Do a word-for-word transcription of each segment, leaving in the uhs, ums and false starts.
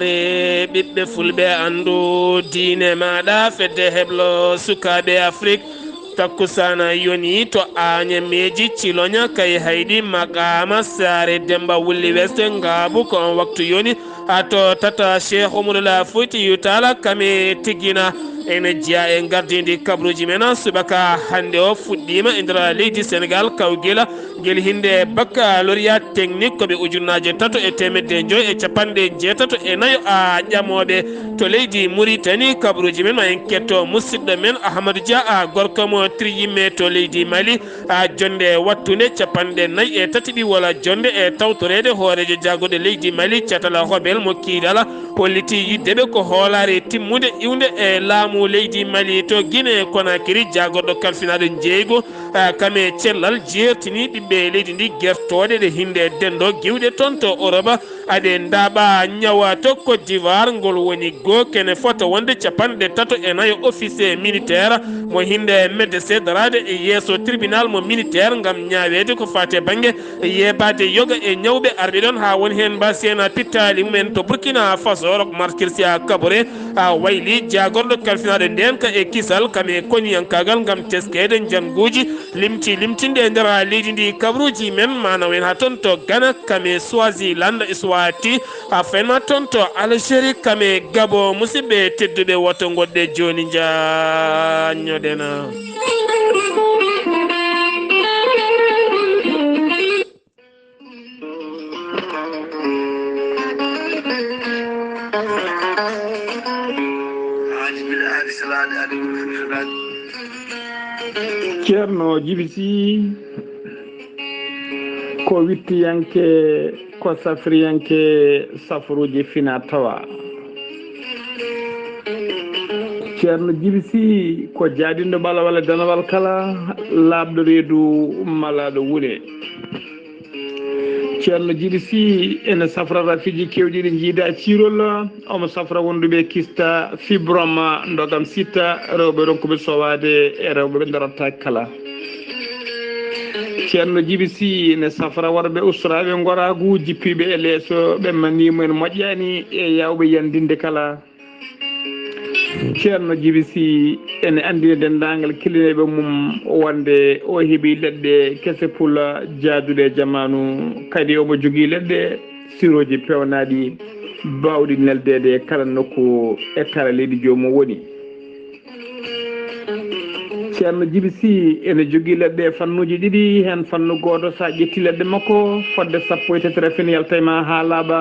Re ɓiɓɓe fulɓe, anndu diine maaɗa, fedde heblo sukaaɓe Afrik. Takkusana yoni to Aña Meeji Ciloña kay hayɗi maqaama saare Demba Wulli Weste Ngaabu ko on waktu yoni. A to tata Cheikh Umarul Fuuti Taala kame tigina. Ene jeya e ngardindi kabruuji men subaka hannde o fuɗɗiima e nder leydi Senegal Kawgila. Ngel hinde baccalauréat technique ko ɓe ujunnaaje tato e teemedde joy e capanɗe jeetato e nayo a ƴamooɓe to leydi Muritani. Kabruuji men ma en ketto musidɗo men Ahmadou Dia a gorko mo triyimme to leydi Mali a jonde wattunde capanɗe nayi e tati ɓiwol a jonde e tawtoreede hooreejo jaagorɗo leydi Mali Catala Hobel mo Kiidala holliti yiddeɓe ko hoolaare timmunde iwnde e laamu leydi Mali to Guinée Conakry jaagorɗo kalfinaaɗo njeeygu a, kame cellal jeertini ɓiɓɓe leydi ndi gertooɗe ɗe hinde dendo giwɗe toon to Europe. Aɗe ndaaɓa ñawa to Côte d'Ivoire ngol woni goo kene fota wonde capanɗe tato e nayo officier militaire mo hinde medde seedaraade e yeeso tribunal mo militaire ngam ñaaweede ko faate bannge yeebaade yoga e ñawɓe arɓe ɗon haa woni heen mba seena pittaali mumen to Burkina Faso. Rok Marc Christian Kaboré a wayli jaagorɗo kalfinaaɗo ndeenka e kisal kam e koniyankaagal ngam teskeede njannguuji limti limtinde e nder leydi ndi. Kabruuji men maanaw en haa toon to Gana kam e Swaziland Eswati a fenma toon to Algérie kam e Gabo. Musidɓe tedduɓe woto ngoɗɗe jooni njaññoɗen. Ceerno Jibi Sih ko wittiyanke, ko safriyanke safruuji fina tawa. Ceerno Jibi Sih ko jaadinɗo ɓalawal e danawal kala, laaɓɗo reedu malaaɗo wune. Ceerno Jibi Sih ene safra rafiiji keewɗi ɗi njiida ciirol, omo safra wonduɓe kista fibrome ndogam sitta, rewɓe ronkuɓe sowaade e rewɓe ɓe darattaake kala. Ceerno Jibi Sih ene safra worɓe ustoraaɓe ngoraagu, jippiiɓe e leeso, ɓe maniimu en moƴƴaani e yaawɓe yandinde kala. Ceerno Jibi Sih ene anndina denndaangal kellineeɓe mum wonde o heɓii leɗɗe kese pula jaaduɗe e jamaanu, kadi omo jogii leɗɗe sirooji peewnaaɗi baawɗi neldeede e kala nokku e kala leydi joomum woni. Ceerno Jibi Sih ene jogii leɗɗe e fannuuji ɗiɗi, heen fannu gooto so a ƴettii leɗɗe makko fodde sappo e tati rafin yalta e ma haa laaɓa.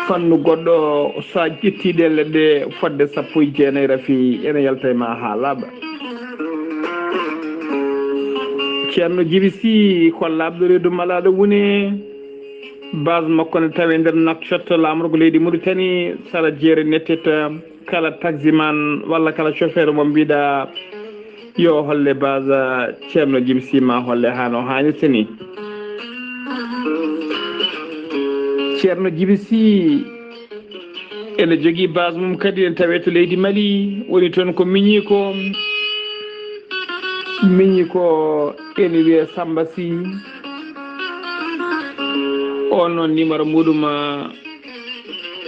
Fannu goɗɗo so a ƴettii ɗeen leɗɗe fodde sappo e jeenayi rafi ene yalta e ma haa laaɓa. Ceerno Jibi Sih ko laaɓɗo reedu malaaɗo wune. Base makko ne tawi nder Nouakchott, laamorgo leydi Mauritanie, sara jeere Netteta. Kala taximan walla kala chauffeur mo mbiɗa yo holle base Ceerno Jibi Sih ma holle haa no haanirta ni. Ceerno Jibi Sih ene jogii base mum kadi ene tawee to leydi Mali, woni toon ko miñiiko. Miñiiko ene wiyee Samba Sih. On noon numéro muɗum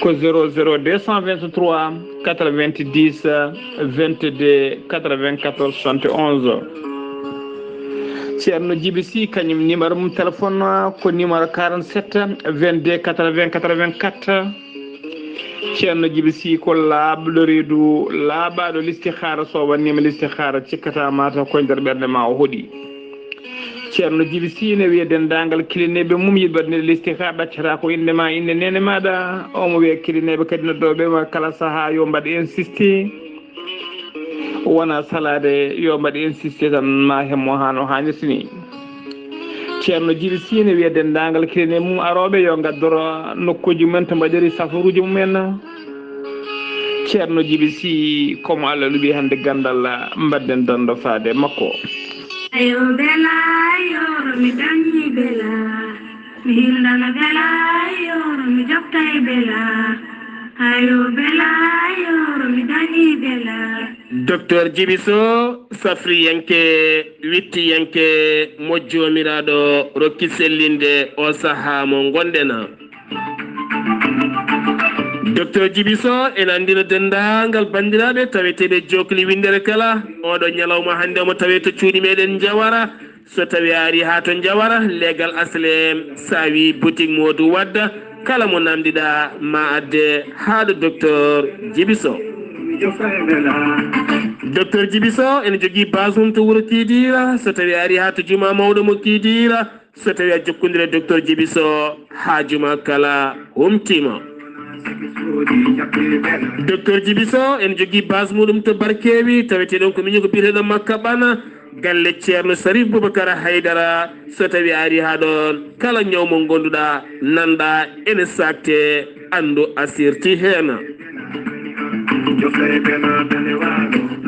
ko zéro zéro deux cent vingt-trois quatre-vingt-dix vingt-deux quatre-vingt-quatorze soixante et onze. Ceerno Jibi Sih kañum numéro mum téléphone ko numéro quarante-sept vingt-deux quatre-vingts quatre-vingt-quatre. Ceerno Jibi Sih ko laaɓɗo reedu, laaɓaaɗo listihaara, so wannima listihaara cikkata mata ko nder ɓernde ma o hoɗi. Ceerno Jibi Sih ne wiya denndaangal kilineeɓe mum yiɗɓe waɗde listihaara ɗaccata ko innde ma, innde neene maaɗa. Omo wiya kilineeɓe kadi noddooɓe ma kala sahaa yo mbaɗ insiste. Wona salaade yo mbaɗ insiste tan ma hemmo haa no haanirta ni. Ceerno Jibi Sih ne wiya denndaangal kilineeɓe mum arooɓe yo ngaddoro nokkuuji mumen to mbaɗiri safaruuji mumen. Ceerno Jibi Sih ko mo Allah luɓi hannde ganndal mbaɗden dando faade makko. Ayo bela yoro mi dañi bela mi hindana bela yoro mi jokkay bela ayo bela yoro mi dañi bela. Docteur Jibi Soh, safriyanke, wittiyanke, mo Joomiraaɗo rokki sellinde oo sahaa mo ngonɗen. Docteur Djiby Sow ene anndina denndaangal banndiraaɓe taweteeɓe jookli winndere kala, oɗo ñalawma hannde omo tawee to cuuɗi meɗen Njawara. So tawii a arii haa to Njawara, leegal Aslem, so a wii boutique Modou Wadda, kala mo naamndiɗaa ma adde haa ɗo Docteur Djiby Sow. Docteur Djiby Sow ene jogii base mum to wuro Kiidiira. So tawii a arii haa to jumaa mawɗo mo Kiidiira, so tawii a jokkondirii e Docteur Djiby Sow, haa jumaa kala humtiima. Docteur Djiby Sow ene jogii base muɗum to Barkewi, tawetee ɗon ko miñi ko biyeteeɗo Makka Ɓana, galle Ceerno Sarif Boubacar Haydara. So tawii a arii haa ɗoon, kala ñaw mo ngonnduɗaa, nanɗaa ene saakte, anndu a sirti heen.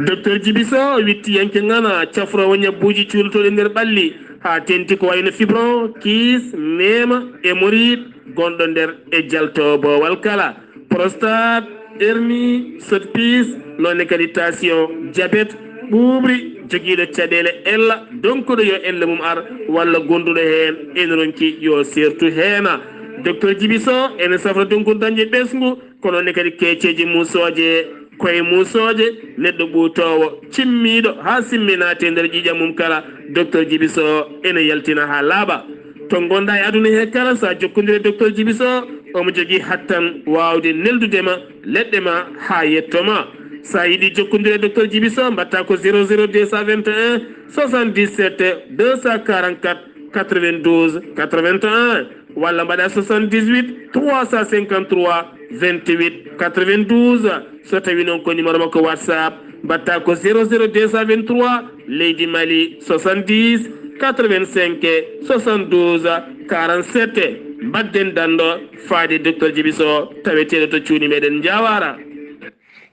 Docteur Djiby Sow, wittiyanke ŋana, cafroowo ñabbuuji cuulotooɗi nder ɓalli, haa teeŋti ko wayno fibron, kiis, neema, hémorroïde, gonɗo nder e jalto boowal kala, prostate, hernie, sotte-piece, noon ne kadi tension, diabète, ɓuuɓri, jogiiɗo caɗeele ella, donkuɗo yo ella mum ar, walla gonduɗo heen ene ronki yo seertu heena. Docteur Djiby Sow ene safra donkude dañde ɓesngu, ko noon ne kadi keeceeje muusooje, koye muusooje, neɗɗo ɓuutoowo, cimmiiɗo, haa simmi naati e nder ƴiiƴam mum kala, Docteur Djiby Sow ene yaltina haa laaɓa. To ngonɗaa e aduna he kala, so a jokkondirii e Docteur Djiby Sow, omo jogii hattan waawde neldude ma leɗɗe ma haa yetto ma. So a yiɗi jokkondiral e Docteur Djiby Sow, mbaɗtaa ko zéro zéro deux cent vingt et un soixante-dix-sept deux cent quarante-quatre quatre-vingt-douze quatre-vingt-un, walla mbaɗaa soixante-dix-huit trois cent cinquante-trois vingt-huit quatre-vingt-douze. So tawii noon ko numéro makko WhatsApp, mbaɗtaa ko zéro zéro deux cent vingt-trois, leydi Mali, soixante-dix quatre-vingt-cinq soixante-douze quarante-sept. Mbaɗden danndo faade Docteur Djiby Sow, taweteeɗo to cuuɗi meɗen Njawara.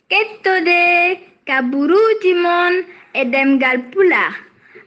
Kettode kaburuuji mon e ɗemngal Pulaar,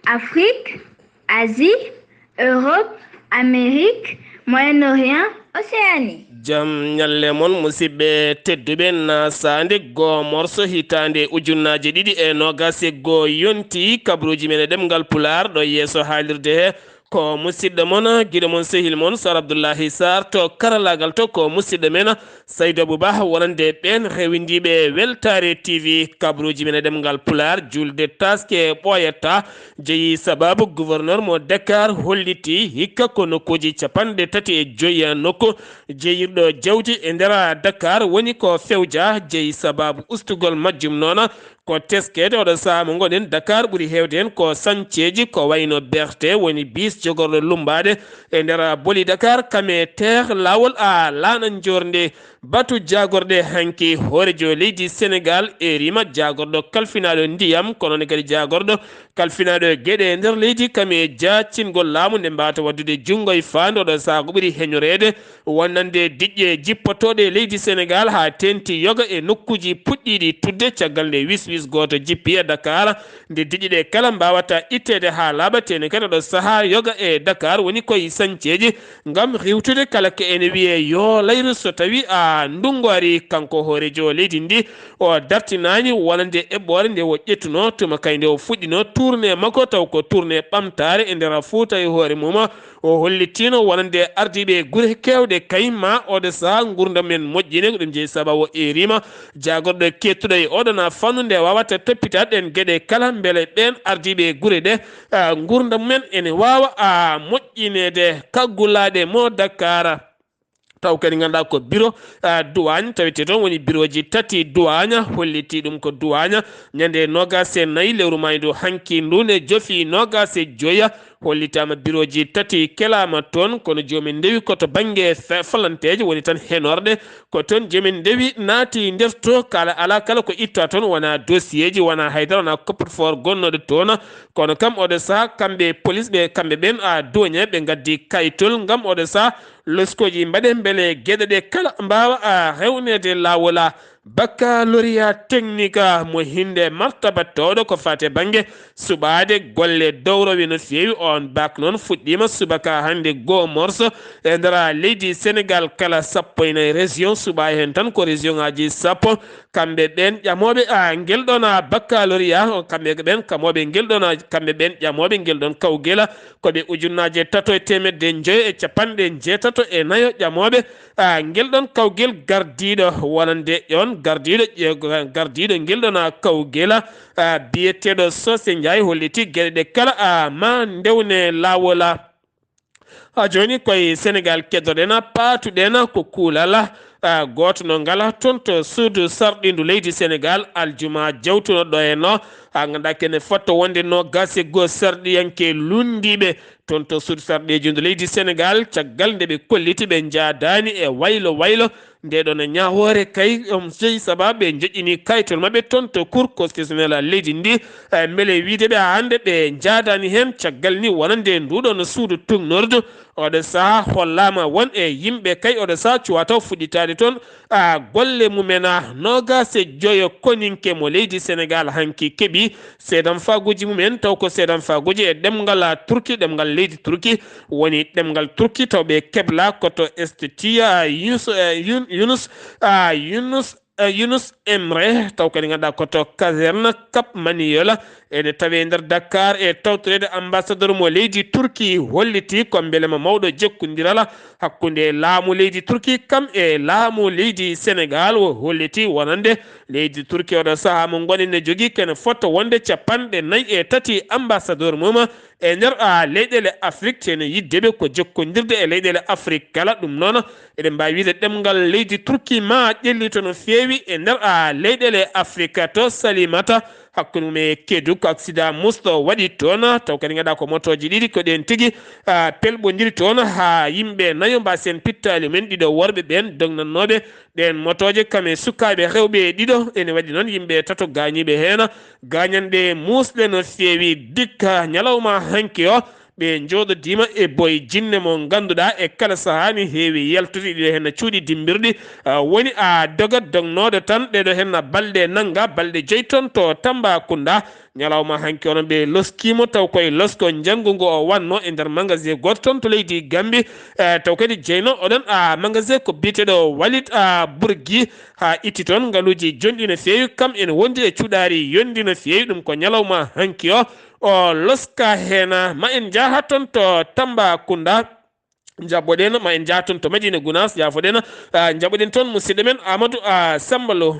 Afrik, Asie, Europe, Amérique, Moyen-Orient, Océanie. Jam ñalle mon, musidɓe tedduɓe, na saande goo morso hitaande ujunnaaje ɗiɗi e noogaas e goo yonti, kabaruuji men e ɗemngal Pulaar ɗo yeeso haalirde he. Ko musidɗo mon, giɗo mon, sehil mon, Sar Abdullahi Sar, to karalaagal to ko musidɗo men, Saydu Abubakar wonande ɓeen rewindiiɓe Weltaare T V, kabaruuji men e ɗemngal Pulaar, juulde taaske ɓooyataa, jeyi sababu gouverneur mo Dakar holliti hikka ko nokkuuji capanɗe tati e joyi nokku jeyirɗo jawdi e nder Dakar woni ko fewja, jeyi sababu ustugol majjum noon ko teskeede oɗo sahaa mo ngonɗen Dakar ɓuri heewde heen ko sañceeji ko wayno B R T woni bis jogorɗo lummbaade e nder boli Dakar kame teer laawol a laana njoorndi. Batu jaagorɗe hanki hoorejo leydi Senegal erima jaagorɗo kalfinaaɗo ndiyam kono ne kadi jaagorɗo kalfinaaɗo e geɗe e nder leydi kam e jaacingol laamu nde mbaawata waɗdude junngo e faandu oɗo sahaa ko ɓuri heñoreede wonande diƴƴe jippotooɗe e leydi Senegal haa teeŋti yoga e nokkuuji puɗɗiiɗi tuɗde caggal nde wiswis gooto jippi e Dakar. Nde diƴƴe ɗe kala mbaawata itteede haa laaɓa, teeŋti kadi oɗo sahaa yoga e Dakar woni koye sañceeji ngam riiwtude kala ko ene wiyee yoo layru so tawii a ndunngu arii. Kanko hoorejo leydi ndi o dartinaani wonande eɓɓoore nde o ƴettunoo tuma kay nde o fuɗɗinoo tournée makko taw ko tournée ɓamtaare e nder Fuuta e hoore mum. O hollitiino wonande ardiiɓe gure keewɗe kay ma oɗo sahaa nguurndam men moƴƴine, ko ɗum jeyi sababu o erima jaagorɗo keettuɗo e oɗo na fannu nde wawata toppitaade ɗeen geɗe kala mbele ɓeen ardiiɓe gure ɗe, ah, nguurndam men ene waawa, ah, moƴƴineede. Kaggulaaɗe mo Dakar. Taw kadi ngannduɗaa ko bureau, ah, douane, tawetee toon woni bureauji tati douane, holliti ɗum ko douane. Ñande noogaas e nayi lewru maayndu hanki ndu ne jofi noogaas e joya, hollitaama bureauji tati kelaama toon, kono jooni ndewi ko to bannge fe-, falanteeje woni tan henorɗe, ko toon jooni ndewi naati nder to kala, alaa kala ko itta toon, wonaa dossier ji, wonaa haydara, wonaa coffre-fort gonnooɗo toon. Kono kam oɗo sahaa kamɓe police ɓe, kamɓe ɓeen a douanier ɓe ngaddi kayitol ngam oɗo sahaa loskooji mbaɗe mbele geɗe ɗe kala mbaawa a rewneede laawol a. Baccalauréat technique mo hinnde martaba towɗo ko faati e bannge suɓaade golle dowrowe no feewi. Oon bac noon fuɗɗiima subaka hannde goo morso e nder leydi Senegal kala sappo e nayi région suɓaa heen tan ko région ngaaji sappo. kamɓe ɓeen ƴamooɓe, a, ngel ɗoon, a, baccalauréat, kamɓe ɓeen kamooɓe ngel ɗoon, a, kamɓe ɓeen ƴamooɓe ngel ɗoon kawgel, a, ko ɓe ujunnaaje tato e teemedde njoyo e capanɗe njeetato e nayo ƴamooɓe, a, ngel ɗoon kawgel gardiiɗo wonande on gardiiɗo ƴe-, gardiiɗo ngel ɗoon, a, kawgel, a, biyeteeɗo Sose Njaay hollitii geɗe ɗe kala, a, ma ndewne laawol, a. A, jooni koye Senegaal keddoɗen, a, paatuɗen, a, ko kuulal, a, gooto no ngal, a, toon to suudu sarɗiindu leydi Senegaal, aljuma jawtuno ɗo e no, a, ngannduɗaa kene fotto wonde noogaas e goo sarɗiyanke lunndiiɓe toon to suudu sarɗiyeeji ndu leydi Senegaal, caggal nde ɓe kolliti ɓe njaadaani e waylo waylo. Nde ɗoon ñaawoore kay, um, jeyi sabaabu ɓe njoƴƴini kayitol maɓɓe toon to Cour constitutionnelle leydi ndi, eh, mbele wiyde ɓe haa hannde ɓe njaadaani heen, caggal ni wonande nduɗoon suudu tuugnordu. Oɗo sahaa hollaama won e yimɓe kay oɗo sahaa cuwaa taw fuɗɗitaade toon, a, golle mumen, a, noogaas e joyo koninke mo leydi Senegaal hanki keɓi seedamfaaguuji mumen, taw ko seedamfaaguuji e ɗemngal, a, Turki, ɗemngal leydi Turki, woni ɗemngal Turki, taw ɓe keblaa ko to Estetiya, a, Yunus, a, Yun-, Yunus, a, Yunus, a, Yunus Emre, taw kadi ngannduɗaa ko to caserne Cap Manuel, ene tawee nder Dakar, e tawtoreede ambassadeur mo leydi Turki hollitii ko mbelema mawɗo jokkondiral hakkunde laamu leydi Turki kam e laamu leydi Senegaal. O hollitii wonande leydi Turki oɗo sahaa mo ngonɗen ne jogii kene fotto wonde capanɗe nayi e tati ambassadeur mum e nder, a, leyɗeele Afrik, teno yiddeɓe ko jokkondirde e leyɗeele Afrik kala. Ɗum noon, eɗen mbaawi wiyde ɗemngal leydi Turki ma ƴellito no feewi e nder, a, leyɗeele Afrik. To Salimata, hakkunde mum e Kedu, ko accident musɗo waɗi toon, taw kadi ngannduɗaa ko motooje ɗiɗi ko ɗeen tigi, a, pelɓondiri toon haa yimɓe nayo mbaasen pittaali mumen, ɗiɗo worɓe ɓeen dognannooɓe ɗeen motooje, kam e sukaaɓe rewɓe ɗiɗo. Ene waɗi noon yimɓe tato gaañiiɓe heen, gaañanɗe muusɗe no feewi. Dikka ñalawma hanki o, ɓe njooɗodiima e boy jinne mo ngannduɗaa e kala sahaa ne heewi yaltude ɗiɗo heen cuuɗi dimmbirɗi, a, woni a dogat dognooɗo tan ɗeɗo heen balɗe nannga, balɗe joy toon to Tambacounda. Ñalawma hanki onon ɓe loskiima taw koye losko njanngu ngu o wannoo e nder magasin gooto toon to leydi Gambie. E, taw kadi jeyno oɗon, a, magasin ko biyeteeɗo Walid, a, Burgi, haa itti toon ngaluuji jonɗi no feewi, kam ene wondi e cuɗaari yonndi no feewi. Ɗum ko ñalawma hanki o, o loska heen. Ma en njaha toon to Tambacounda, njaɓɓoɗen, ma en njaha toon to Madina Gounass, jaafoɗen, a, njaɓɓoɗen toon musidɗo men Amadou, a, Samba Lo.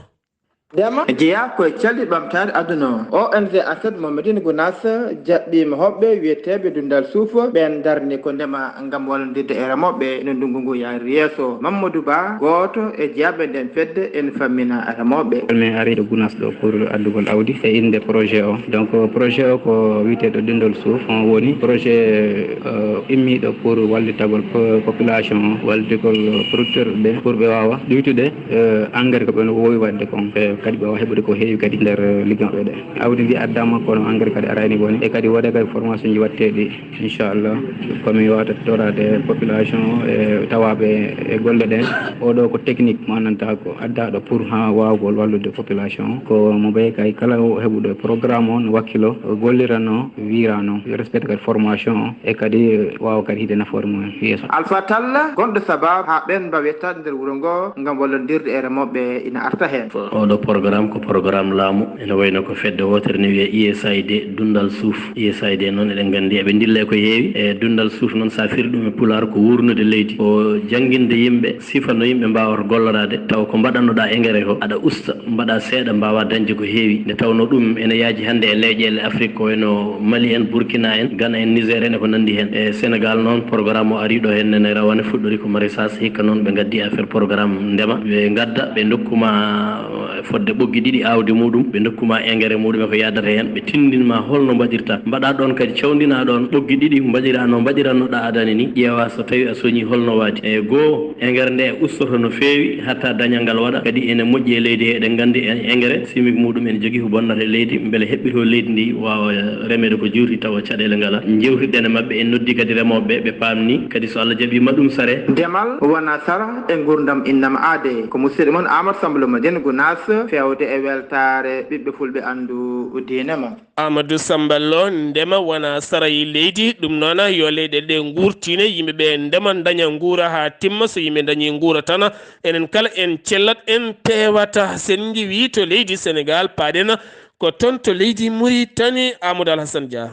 Ndema jeyaa ko e calɗi ɓamtaare aduna o. O N G Asad mo Madina Gounass jaɓɓiima hoɓɓe wiyeteeɓe Dundal Suuf, ɓeen darni ko ndema ngam wallondirde e remooɓe no ndunngu ngu yahriri yeeso. Mamadou Ba, gooto e jeyaaɓe ndeen fedde, ene fammina remooɓe. Min ari to Gounass ɗo pour addugol awdi e innde projet o. Donc, projet o ko wiyeteeɗo Dundal Suuf, on woni projet, euh, immiiɗo pour wallitagol po-, population o, wallitagol producteur ɓe pour ɓe waawa ɗuytude, euh, engrais ko ɓe no woowi waɗde kon. E kadi ɓe waawa heɓude ko heewi kadi nder, euh, liggam ɓe ɗe. Awdi ndi addaama kono engrais kadi araani woni. E kadi woodii kadi formation ji waɗteeɗi. Inchallah, ko mi wawata toraade population o e tawaaɓe e golle ɗen. Oɗo ko technique mo anndantaa ko addaaɗo pour haa waawgol wallude population o. Ko mo ɓey kay kala heɓuɗo programme o no wakkilo, o gollirano, wiirano, yo respecte kadi formation o e kadi waawa kadi hiide nafoore mum yeeso. Alpha Tall, gonɗo sababu haa ɓeen mbaawa yettaade nder wuro ngo ngam wallondirde e remooɓe ina arta heen. Oɗo programme ko programme laamu, ene wayno ko fedde wootere ne wiyee U S A I D, Dundal Suuf. U S A I D noon eɗen nganndi eɓe ndilla e ko heewi. E Dundal Suuf noon, so a firi ɗum e Pulaar, ko wuurnude leydi, ko jannginde yimɓe sifa no yimɓe mbaawata golloraade, tawa ko mbaɗannoɗaa engrais ko aɗa usta, mbaɗa seeɗa, mbaawaa dañde ko heewi. Nde tawnoo ɗum ene yaaji hannde e leyɗeele Afrik ko wayno Mali en, Burkina en, Gana en, Niger en e ko nanndi heen. E Senegaal noon, programme o arii ɗo heen nene rawane, fuɗɗori ko maraîchage, hikka noon ɓe ngaddi affaire programme ndema, ɓe ngadda, ɓe ndokku ma fodde ɓoggi ɗiɗi aawdi muɗum, ɓe ndokku ma engrais muɗum e ko yaadata heen, ɓe tinndin ma holno mbaɗirta. Mbaɗa ɗoon kadi, cawndina ɗoon ɓoggi ɗiɗi, mbaɗira no mbaɗirannoɗaa adana ni, ƴeewa so tawi a soñi holno waadi. E goo, engrais nde ustoto no feewi hatta dañal ngal waɗa, kadi ene moƴƴi e leydi he. Eɗen nganndi en engrais chimique muɗum ene jogii ko bonnata e leydi, mbele heɓɓito leydi ndi waawa remeede ko juuti tawa caɗeele ngala. Njeewtidɗen e maɓɓe, en noddi kadi remooɓe ɓe, ɓe paamni kadi so Allah jaɓi ma ɗum sare. Ndemal wona sara e nguurndam innama aade. Ko musidɗo mon Amadou Samba Lo Madina Gounass. feewde e weltaare ɓiɓɓe fulɓe anndu diine mon. Amadou Samba Lo, ndema wona sarayi leydi, ɗum noon yo leyɗeele ɗe nguurtine, yimɓe ɓe ndema ndaña nguura haa timma, so yimɓe ndañi nguura tan enen kala en cellat en peewata. Sen ngiwi to leydi Sénégal paaɗen ko toon to leydi Mauritanie, Amadou Alhassane Dia.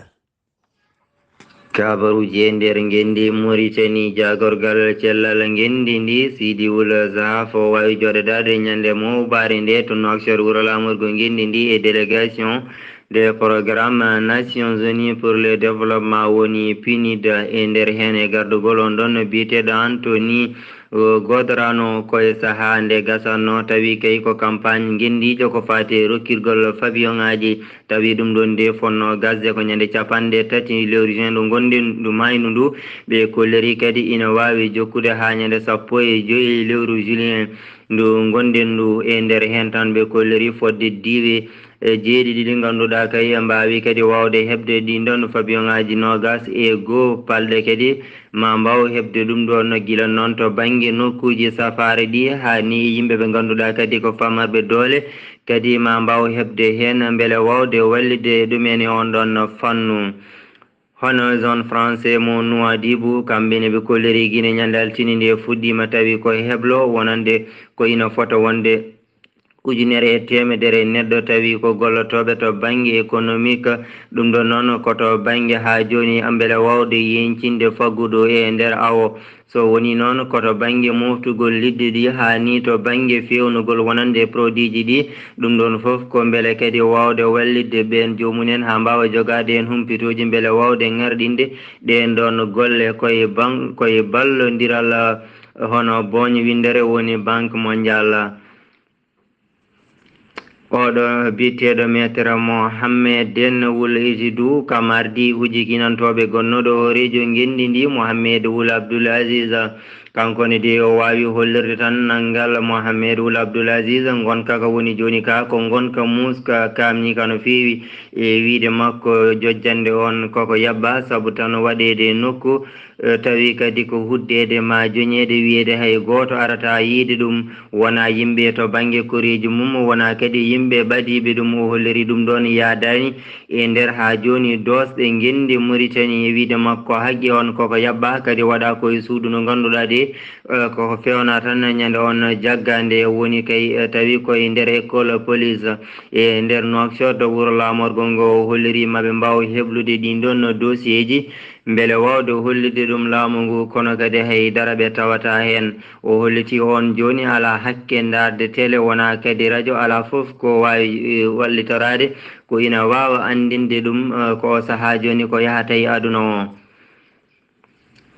Kabaruuji e nder ngenndi Moritani, jaagorgal cellal ngenndi ndi, Sidi Wul Zahaf, o waawi jooɗodaade ñande mawbaare nde to Nouakchott, wuro laamorgo ngenndi ndi, e délégation de programme Nations Unies pour le développement, woni PNUD, e nder heen e gardugol on ɗon biyeteeɗo Anthony Godrano, ko e sahaa nde gasatnoo, tawi kay ko campagne ngenndiijo ko faati e rokkirgol pavillon ŋaaji. Tawi ɗum ɗon nde fotnoo gasde ko ñande capanɗe tati lewru juin ndu ngonɗen, ndu maayndu ndu. Ɓe kolliri kadi ina waawi jokkude haa ñande sappo e joy lewru juillet ndu ngonɗen ndu. E nder heen tan ɓe kolliri fotde diiwe e jeeɗiɗi ɗi ngannduɗaa kay mbaawi kadi waawde heɓde ɗiin ɗon pavillon ŋaaji noogas e goo palɗe kadi ma mbaaw heɓde ɗum ɗoon gila noon to bannge nokkuuji safaare ɗi haa ni yimɓe ɓe ngannduɗaa kadi ko famarɓe doole kadi ma mbaaw heɓde heen mbele waawde wallitde ɗumen e oon ɗoon fannu. Hono zone français mo Nouadhibou, kamɓe ne ɓe kolliri Guinée ñande altine nde fuɗɗiima tawi ko heblo wonande ko ina fota wonde ujunere e teemedere neɗɗo tawi ko gollotooɓe to bannge économique, ɗum ɗo noon ko to bannge haa jooni mbele waawde yeñcinde faggudu e nder awo. So wonii noon ko to bannge mooftugol liɗɗi ɗi haa ni to bannge feewnugol wonande e produitji ɗi, ɗum ɗoon fof ko mbele kadi waawde wallitde ɓeen joomum en haa mbaawa jogaade heen humpitooji mbele waawde ŋarɗinde ɗeen ɗoon golle ko e bang ko e ballondiral hono booñ winndere woni Banque Mondiale. Oɗo biyeteeɗo Maître Mohammed Den Wul Isidou Kamardi, hujikinantooɓe gonnooɗo hooreejo ngenndi ndi Mohammed Wul Abdul Aziz, kanko ne de o waawi hollirde tan nanngal Mohammed Wul Abdul Aziz, ngonka ka woni jooni ka ko ngonka muuska kaamni ka no feewi e wiyde makko jojjannde on koko yaɓɓa sabu tan waɗeede nokku tawi kadi ko huddeede ma joñeede wiyeede hay gooto arata yiide ɗum wona yimɓe to bannge koreeji mum wona kadi yimɓe ɓadiiɓe ɗum o holliri ɗum ɗoon yaadaani e nder haa jooni doosɗe ngenndi Moritani e wiyde makko haqqe on koko yaɓɓa kadi waɗa ko e suudu no ngannduɗaa de koko feewna tan ñande on jaggaande woni kay tawi ko e nder école police e nder Nouakchott wuro laamorgo ngo o holliri maɓe mbaaw heblude ɗin ɗon dossier ji mbele waawde hollitde ɗum laamu ngu, kono kadi hay dara ɓe tawataa heen. O hollitii oon jooni alaa hakke ndaarde tele, wonaa kadi rajo, alaa fof ko waawi wallitoraade, ko ina waawa anndinde ɗum ko o sahaa jooni ko yahata e aduna o.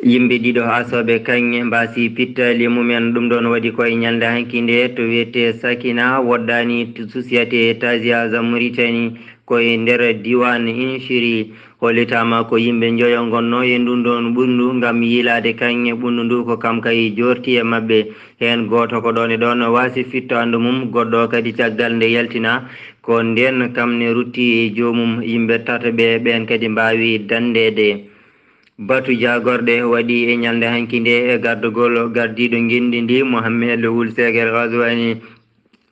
Yimɓe ɗiɗo asooɓe kaŋŋe mbaasi pittaali mumen, ɗum ɗoon waɗi ko e ñalnde hanki nde to wiyetee Sakina, woɗɗaani to susiyatee Taziya Za Muritani, ko e nder diiwaan Inchiri. Hollitaama ko yimɓe njoyo ngonnoo e ndun ɗoon ɓunndu ngam yiilaade kaŋŋe ɓunndu ndu ko kam kay joorti e maɓɓe. Heen gooto ko ɗoon e ɗoon waasi fittoonde mum, goɗɗo o kadi caggal nde yaltinaa. Ko ndeen kam ne ruttii e joomum, yimɓe tato ɓee ɓeen kadi mbaawi danndeede. Batu jaagorɗe waɗii e ñalnde hanki nde e gardugol gardiiɗo ngenndi ndii, Mohammed Wul Seeker Gazwaani.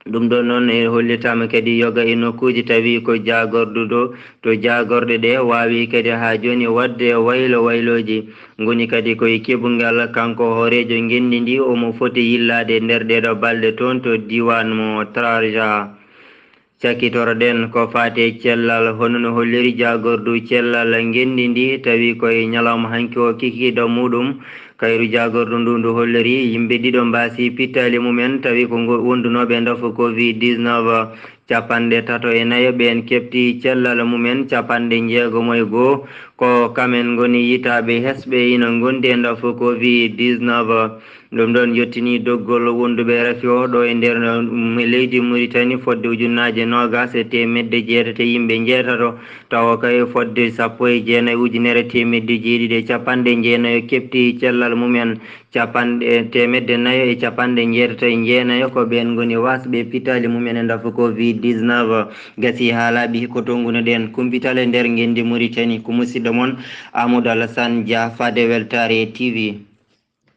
Ɗum ɗoon noon e hollitaama kadi yoga e nokkuuji tawi ko jaagorduɗo to jaagorɗe ɗee waawi kadi haa jooni waɗde waylo waylooji ngoni kadi ko e keɓungal kanko hooreejo ngenndi ndii omo foti yillaade e nder ɗeeɗoo balɗe toon to diiwaan mo Trarja. Cakkitoro-ɗen ko faati e cellal hono no holliri jaagordu cellal ngenndi ndii tawi ko e ñalawma hanki o kikiiɗe muuɗum. Kayru jaagordu nduu ndu holliri yimɓe ɗiɗo mbaasi pittaali mumen tawi ko wondunooɓe e ndafu covid dix-neuf. Capanɗe tato e nayo ɓeen keɓti cellal mumen, capanɗe njeegomo e goo ko kamen ngoni yitaaɓe hesɓe ina ngondi e ndafu covid dix-neuf. Ɗum ɗoon yottinii doggol wonduɓe rafi o ɗo e nder leydi Muritani fodde ujunnaaje noogaas e teemedde jeetati e yimɓe njeetato, tawa kay fodde sappo e jeenayi ujunere teemedde jeeɗiɗi e capanɗe jeenayi keɓti cellal mumen, capanɗe teemedde nayo e capanɗe jeetati e jeenayi ko ɓeen ngoni waasɓe pittaali mumen e ndafu covid dix-neuf. Gasii haa laaɓi ko tonnguno-ɗen kumpital e nder ngenndi Muritani ko musiɗɗo mon Amadou Alassane Dia faade weltaare TV.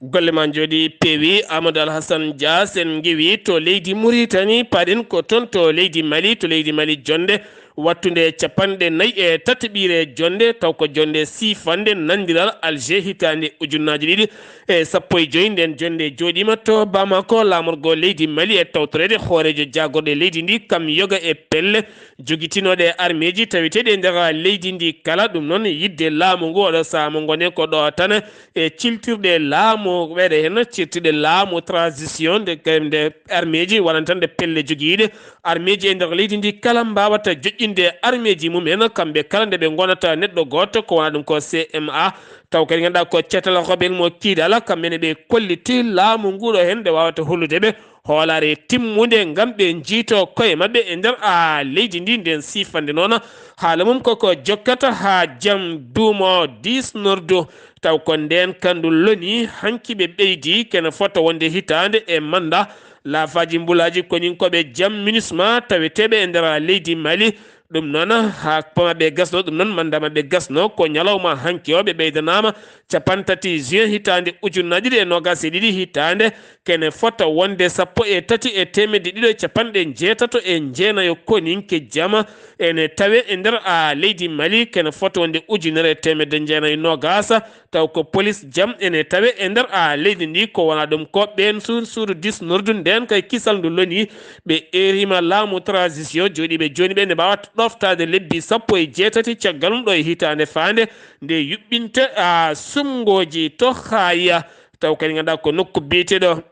Golle ma njooɗi peewi, Amadou Alhassane Dia. Sen ngiwi to leydi Muritani, paɗen ko toon to leydi Mali, to leydi Mali, jonnde wattunde capanɗe nayi e tataɓiire jonnde, taw ko jonnde siifannde nanndiral Alger hitaande ujunnaaji ɗiɗi e sappo e joy. Nden jonnde jooɗiima to Bamako, laamorgo leydi Mali, e tawtoreede hooreejo jaagorɗe leydi ndi, kam yoga e pelle jogitinooɗe armeeji taweteeɗi e nder leydi ndi kala. Ɗum noon, yiɗde laamu ngu, oɗo sahaa mo ngonen ko ɗo tan e ciltirɗe laamu, ɓeyde heen cirtirɗe laamu transition, nde, nde armeeji wonanta nde pelle jogiiɗe armeeji e nder leydi ndi kala mbaawata joƴƴinde armeeji mum en, kamɓe kala nde ɓe ngonata neɗɗo gooto, ko wona ɗum ko C M A, taw kadi ngannduɗaa ko cetal rebel mo kiiɗal, kamɓe ne ɓe kolliti laamu nguɗo heen nde waawata hollude ɓe hoolaare timmunde ngam ɓe njiyto koye maɓɓe e nder a leydi ndi. Nden siifannde noon, haala mum koko jokkata haa jam duumo dix nordu, taw ko ndeen ka ndu loni hanki ɓe ɓeydi kene fota wonde hitaande e mannda laafaaji mbulaaji koninkooɓe jam MINUSMA taweteeɓe e nder leydi Mali. Ɗum noon, haa pama ɓe gasno, ɗum noon, mannda maɓɓe gasno ko ñalawma hanki o, ɓe ɓeydanaama capanɗe tati juin hitaande ujunnaaji ɗiɗi e noogaas e ɗiɗi hitaande, kene fota wonde sappo e tati e teemedde ɗiɗo e capanɗe jeetato e jeenayo koninke jama ene tawe e nder a leydi Mali, kene fota wonde ujunere e teemedde jeenayo noogaas, taw ko polis jam ene tawe e nder a leydi ndi. Ko wona ɗum ko ɓeen suur suuru dix nordu nden kay kisal ndu loni, ɓe eerima laamu transition jooɗiiɓe jooni ɓe ne mbaawata ɗoftaade lebbi sappo e jeetati caggal ɗum ɗo e hitaande faande nde yuɓɓinte a sumngooji to Haaya, taw kadi ngannduɗaa ko nokku biyeteeɗo,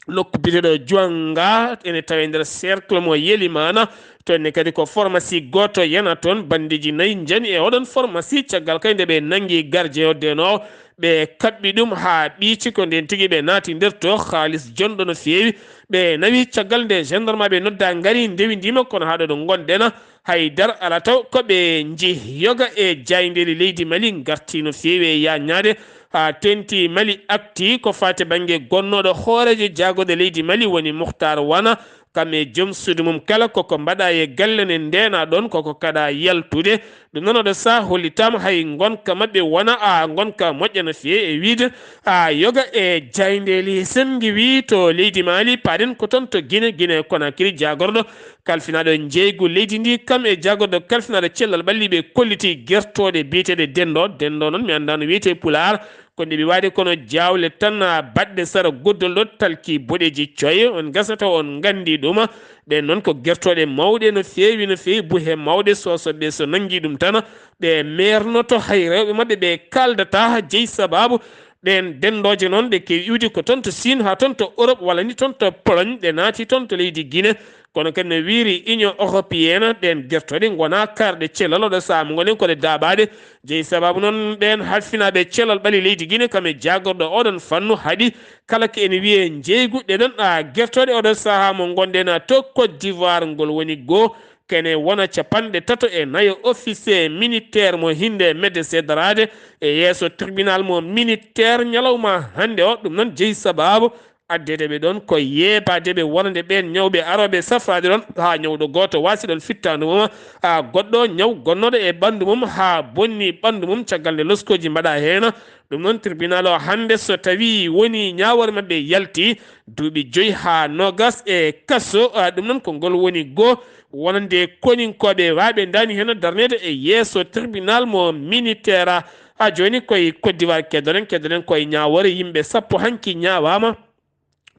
nokku biyeteeɗo Juwanga, ene tawe nder cercle mo Yelimana. Toon ne kadi ko pharmacie gooto yana toon, banndeeji nayi njani e oɗon pharmacie, caggal kay nde ɓe nanngi gardien o denoowo, ɓe kaɓɓi ɗum haa ɓiici, ko ndeen tigi ɓe naati nder to, haalis jonɗo no feewi, ɓe nawi. Caggal nde gendarmeɓe nodda ngari, ndewindiima, kono haa ɗo ɗo ngonɗen, hay dara alaa taw ko ɓe njii. Yoga e jaayndeeli leydi Mali ngarti no feewi e yaañaade, haa teeŋti Mali Actu ko faati bannge gonnooɗo hooreejo jaagorɗe leydi Mali woni Muhtar Wana, kam e joom suudu mum kala koko mbaɗa e galle ne ndeena ɗoon koko kaɗa yaltude. Ɗum noon oɗo sahaa hollitaama hay ngonka maɓɓe wona a ngonka moƴƴa no feewi e wiyde a yoga e jaayndeeli. Sen ngiwi to leydi Mali, paɗen ko toon to Gine, Gine Konakiri, jaagorɗo kalfinaaɗo njeeygu leydi ndi, kam e jaagorɗo kalfinaaɗo cellal ɓalli ɓe kolliti gertooɗe biyeteeɗe denndo. Denndo noon mi anndaa no wiyetee e Pulaar, ko nde ɓe waɗi kono jaawle tan, a, baɗɗe sara goddol ɗo talki boɗeeji coy. On gasata on nganndi ɗum. Ɗeen noon ko gertooɗe mawɗe no feewi, no feewi, buhe mawɗe, sosoɓe so nanngi ɗum tan, ɓe meernoto, hay rewɓe maɓɓe ɓe kaaldata. Jeyi sabaabu ɗeen denndooje noon, ɗe kewi iwde ko toon to Siin haa toon to Europe, walla ni toon to Pologne, ɗe naati toon to leydi Gine. Kono kadi no wiiri Union Européenne, ɗeen gertooɗe ngonaa kaarɗe cellal, oɗo sahaa mo ngonen ko ɗe daaɓaaɗe. Jeyi sabaabu noon ɓeen halfinaaɓe cellal ɓalli leydi Gine, kam e jaagorɗo oɗon fannu, haɗi kala ko ene wiyee njeeygu ɗeɗon, a, gertooɗe oɗo sahaa mo ngonɗen to Côte d'Ivoire, ngol woni goo kene wona capanɗe tato e nayo officier militaire mo hinde Médecins Sans Frontières e yeeso tribunal mo militaire ñalawma hannde o. Ɗum noon jeyi sabaabu addeede ɓe ɗoon ko yeebaade ɓe wonande ɓeen ñawɓe arooɓe safraade ɗoon haa ñawɗo gooto waasi ɗoon fittaandu mum, haa goɗɗo ñaw gonnooɗo e ɓanndu mum haa bonni ɓanndu mum, caggal nde loskooji mbaɗaa heen. Ɗum noon tribunal o hannde so tawii woni ñaawoore maɓɓe yalti duuɓi joyi haa noogaas e kaso, a, ɗum noon ko ngol woni goo wonande koninkooɓe waaɓe ndaani heen darneede e yeeso tribunal mo militaire. A, jooni koye Côte d'Ivoire keddoɗen, keddoɗen koye ñaawoore yimɓe sappo hanki ñaawaama.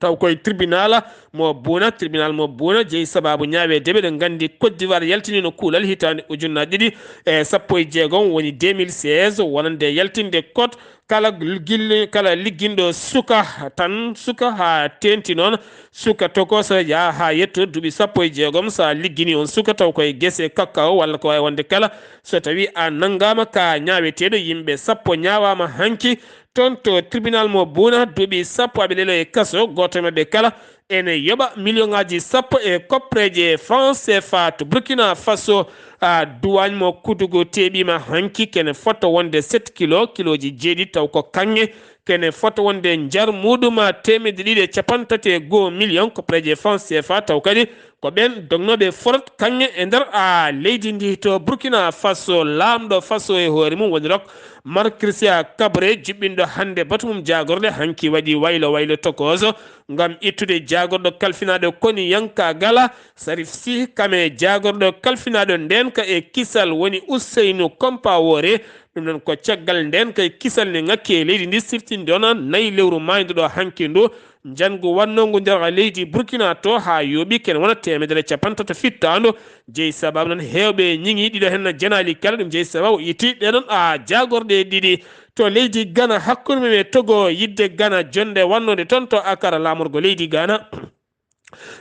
Taw koye tribunal mo Buuna, tribunal mo Buuna jeyi sabaabu ñaaweede ɓe. Eɗen nganndi Côte d'Ivoire yaltiniino kuulal hitaande ujunnaji ɗiɗi e sappo e jeegom, woni deux mille seize, wonande yaltinde kot kala gilli-, kala ligginɗo suka tan, suka haa teeŋti noon, suka tokooso yaha haa yetto duuɓi sappo e jeegom. So a ligginii on suka taw koye gese kakao walla ko waawi wonde kala, so tawii a nanngaama ka ñaaweteeɗo, yimɓe sappo ñaawaama hanki, toon to tribunal mo Buuna, duuɓi sappo aɓe lelo e kaso, gooto e maɓɓe kala ene yoɓa miliyoŋaaji sappo e koppereeje franc C F A. To Burkina Faso, a, duwaañ mo Kudugu teeɓiima hanki, kene fota wonde sept kilo, kilooji jeeɗiɗi, taw ko kaŋŋe, kene fota wonde njar muuɗum teemedde ɗiɗi e capanɗe tati e goo miliyoŋ koppereeje franc C F A, taw kadi Ko ɓeen dognooɓe forot kaŋŋe e nder a leydi ndi to Burkina Faso. Laamɗo Faso e hoore mum woni rok Marc Christian Kaboré, jiɓɓinɗo hannde batu mum jaagorɗe, hanki waɗi waylo waylo tokooso ngam ittude jaagorɗo kalfinaaɗo koniyanka gala Sarif Sy, kame jaagorɗo kalfinaaɗo ndeenka e kisal woni Ousseynou Compaoré. Ɗum noon ko caggal ndeenka e kisal ne ŋakki e leydi ndi, siftinde on nayi lewru maayndo ɗo hanki ndu. Njanngu wannongu nder leydi Burkina to haa yooɓi kene wona teemedere e capanɗe tato fittaandu. Jeyi sababu noon heewɓe ñiŋi ɗiɗo heen jenaali kala. Ɗum jeyi sababu itti ɗeɗon a jaagorɗe ɗiɗi to leydi Ghana hakkunde mum e Togo, yidde Ghana jonnde wannode toon to Akara laamorgo leydi Ghana.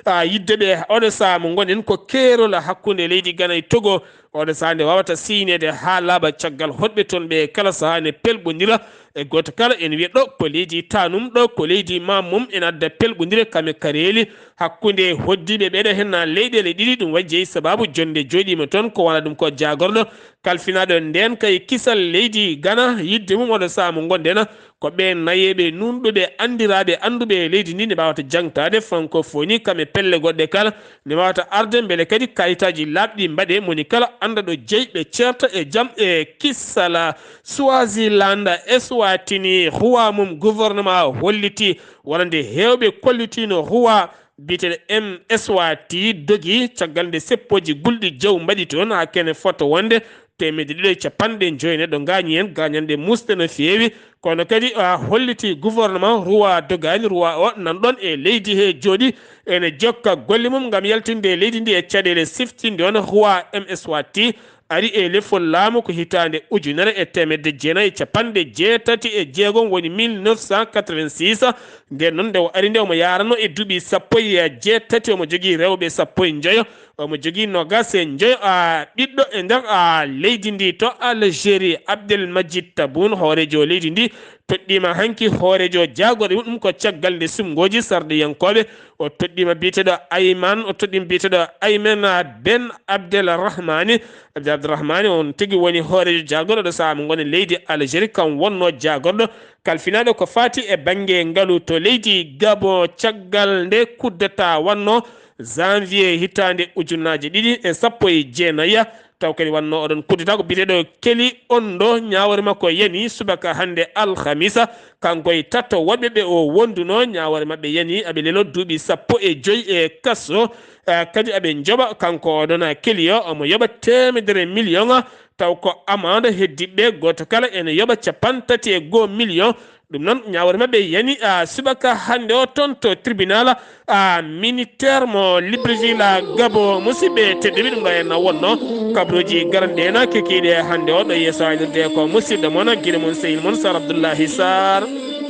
A yidde ɓe oɗo sahaa mo ngonen ko keerol hakkunde leydi Ghana e Togo. Oɗo sahaa nde wawata siyneede haa laaɓa caggal hoɗɓe toon ɓe kala sahaa ne pelɓondira. E gooto kala ene wiya ɗo ko leydi tanum, ɗo ko leydi mam mum, ene adda pelɓondire kame kareeli hakkunde hoddiiɓe ɓeɗo henna leyɗele ɗiɗi. Ɗum waɗi jeyi sababu jonde jooɗiima toon ko wona ɗum ko jaagorɗo kalfinaaɗo ndeenka e kisal leydi Ghana. Yidde mum oɗo sahaa mo ngonden ko ɓe nayeeɓe nunɗuɓe anndiraaɓe annduɓe e leydi ndi ne mbaawata jaŋtaade francophonie kam e pelle goɗɗe kala ne mbaawata arde mbele kadi kayitaaji laaɓɗi mbaɗe moni kala annda ɗo jeyi ɓe ceerta e jam e kisala. Swaziland, Eswatini, huwa mum gouvernement holliti wonande heewɓe kollitino huwa biyeteɗo M S Wati dogi caggal nde seppooji gulɗi jaw mbaɗi toon haa kene fota wonde teemedde ɗiɗi e capanɗe joyi neɗɗo ngaañi heen, gaañanɗe musɗe no feewi. Kono kadi a holliti gouvernement ruwa dogaani, ruwa o nan ɗoon e leydi he jooɗi ene jokka golle mum ngam yaltinde leydi ndi e caɗeele siftinde on ruwa M S Wati ari e lefol laamu ko hitaande ujunere e teemedde jeenayi e capanɗe jeetati e jeegom woni mille neuf cent quatre-vingt-six. Nden noon nde o ari nde omo yaarano e duuɓi sappo e jeetati, omo jogii rewɓe sappo e njoyo, omo jogii nogas e njoyo a ɓiɗɗo e nder a leydi ndi. To Algérie, Abdel Majid Taboun, hooreejo leydi ndi, toɗɗiima hanki hooreejo jaagorɗe muɗum ko caggal nde sumngooji sarɗiyankooɓe. O toɗɗiima biyeteeɗo Ayman, o toɗɗiima biyeteeɗo Ayman Ben Abdel Rahmani. Abdel Abdel Rahmani on tigi woni hooreejo jaagorɗo ɗo sahaa mo ngoni leydi Algérie, kam wonno jaagorɗo kalfinaaɗo ko faati e bannge ngalu to leydi Gabon. Caggal nde kuddata wanno janvier hitaande ujunnaji ɗiɗi e sappo e jeenayi, taw kadi wanno oɗon kuddata ko biyeteeɗo Keli Ondo, ñaawore makko yani subaka hannde alhamisa. Kanko e tato woɗɓe ɓe o wonduno, ñaawore maɓɓe yani aɓe lelo duuɓi sappo e joyi e kaso. Eh, kadi aɓe njoɓa kanko oɗon a Keli o, omo yoɓa teemedere million, taw ko amande heddiɓe gooto kala ene yoɓa capanɗe tati e goo million. Ɗum noon ñaawore maɓɓe yani a subaka hannde o toon to tribunal a militaire mo Libreville a Gabon. Musidɓe tedduɓe, ɗum ɗo en wonno kabaruuji garanɗe en kekiiɗe hannde o ɗo yeeso aynirde ko musidɗo mon, giɗo mon, sehil mon Sar Abdoullahi Sar.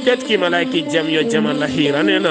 Ketkima laaki jam, yo jam Allah hiran en.